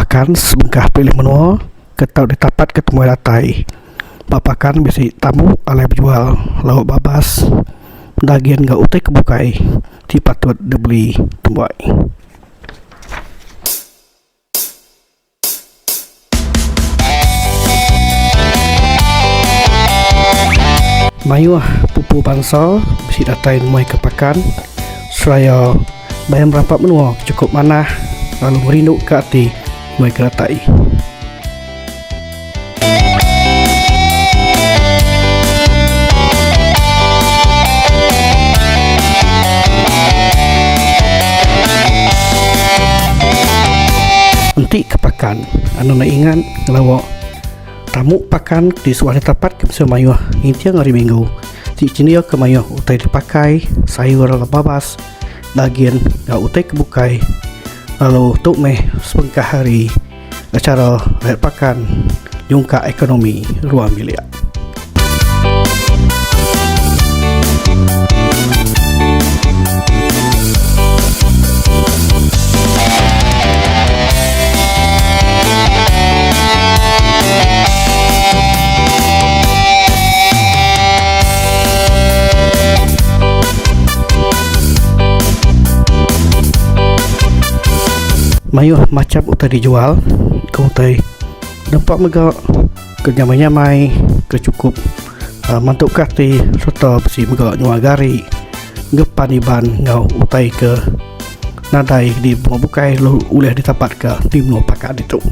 Pakan sebengkah pilih menua ke tau ditapatka temuai datai. Ba pakan bisi tamu alai bejual lauk babas, dagin enggau utai ke bukai ti patut dibeli temuai. Mayuh pupu bansa bisi datai nemuai ke pakan seraya bayam rampa menua ke chukup manah lalu ngerinduka ati nemuai ke datai. Enti ke pakan anu enda ingat ngelawa tamu pakan ti suah ditapat ke bisi mayuh nginting hari minggu ti chendia ke mayuh utai dipakai sayur babas dagin enggau utai ke bukai lalu tu meh sebengkah hari Acara rayat pakan nyungkak ekonomi ruang bilik. Mayuh macham utai dijual ke utai nempa mega ke nyamai-nyamai ke chukup uhh mantu ke ati sereta bisi mega nyual gari ngepan iban enggau utai ke nadai di menua bukai lalu ulih ditapat ka di menua pakan ditu.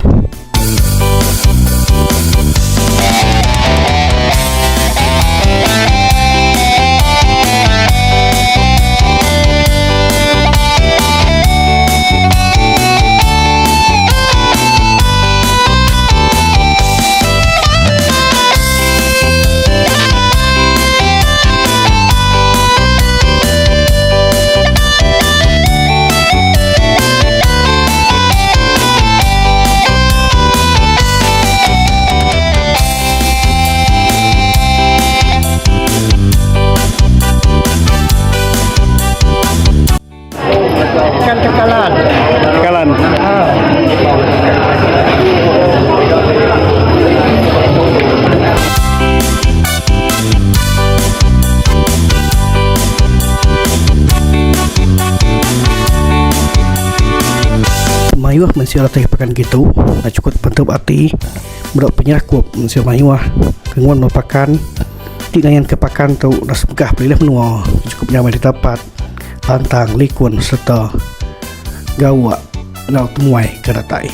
Ikan tekalan. Tekalan. Ha. Mayuh mensia datai pakan kitu enda chukup pentup ati meda penyerakup mensia mayuh ke nguan ba pakan ti ngayanka pakan tu enda sebengkah pelilih menua chukup nyamai ditapat lantang likun sereta gawa enggau temuai ke datai.